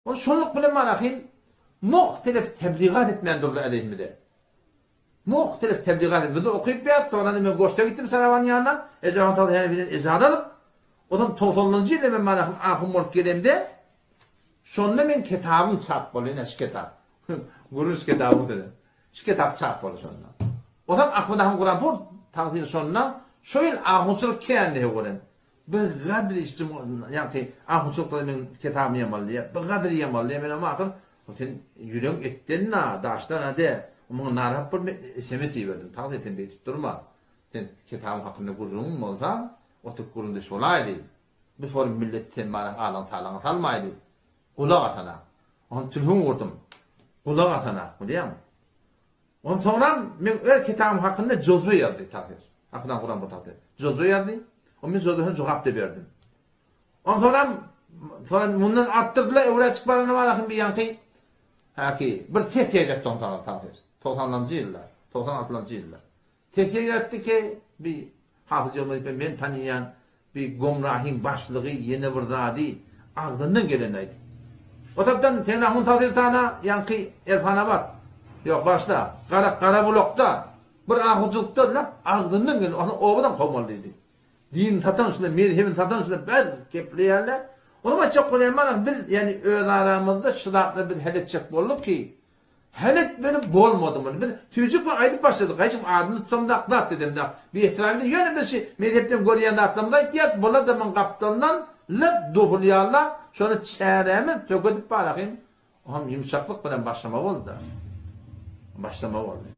Ol şonluk bilen marahyn muhtelif tebligat etmän durdy äleyhimize. Muhtelif tebligat et. Bizi okyp ýat, soňra men goşda gitdim Sarawanyň ýanyna, Eje Ahun Tazy Hänefiden ejaza alyp, ozam togsanynjy ýylda men marahyn ahun bolup gelemde, şonda meň kitabym çap boldy, ine şu kitap. Görüň şu kitabyň size. Şu kitap çap boldy şonda. Ozam Ahmet ahun Guranpur tagsyry şonda, şo ýyl ahunçylyk kändi höweren. Bir gadr işçi ýagty ahunçylykda meň kitabymy ýamaly diýýär. Bir gadr ýamaly diýýär. Menem ahyr sen ýüregiň etden-a, daşdan-a de. Muňa narahat bolma, sms iberdim. Tagsyr sen beýdip durma. Sen kitabyň hakynda gürrüňiň bolsa, oturyp gürrüňdeş bolaýly. Bu sory millet sen maňa alaň-talaňa salmaýly. Gulak asana. Onam tilhun gurdum. Gulak asana, bilýäňmi? Onsoňram men öz kitabym hakynda jozwe ýazdy Tahyr. Hakydan Kuran bir tagty. Jozwe ýazdy. O men jozwesine jogap da berdim. Onsoňram sonra mundan artdyrdylar öwrä çykyp barana barasyn bir ýaňky häki bir ses ýaýratdy onsoňam Tahyr. Togsanlanjy ýylda, 96-njy ýylda. Ses ýaýratdy ki bir Hafyz Ýolmaz diýip men tanýan Bir gomrahyň başlygy ýene bir zady agzyndan gelenini aýdyp. O tarapdan Tenahun Tazirtana ýaňky Erfanabat, ýok bagyşla, Gara Garabulakda bir ahunçylykda lap agzyndan gelen ony obadan kowmaly diýdi. Dinini satan şular, mezhebini satan şular bär gepleýärler. Onuň aýtjak bolýany mana biz ýani öz aramyzda şu zatlary biz hal etjek bolduk ki, Hal etmeli bolmady muny. Biz tüýjük bilen aýdyp başladyk. Haýçym adyny tutamdak zat dedemdak. Biehtiram edip ýöne biz şi mezhepden görýän zatlarymyzy aýtýas. Bular da muň gapdalyndan lyp dogulýarlar. Şony çärämiz tökedip barahyn. Oňam ýumşaklyk bilen başlama boldy. Başlama boldy.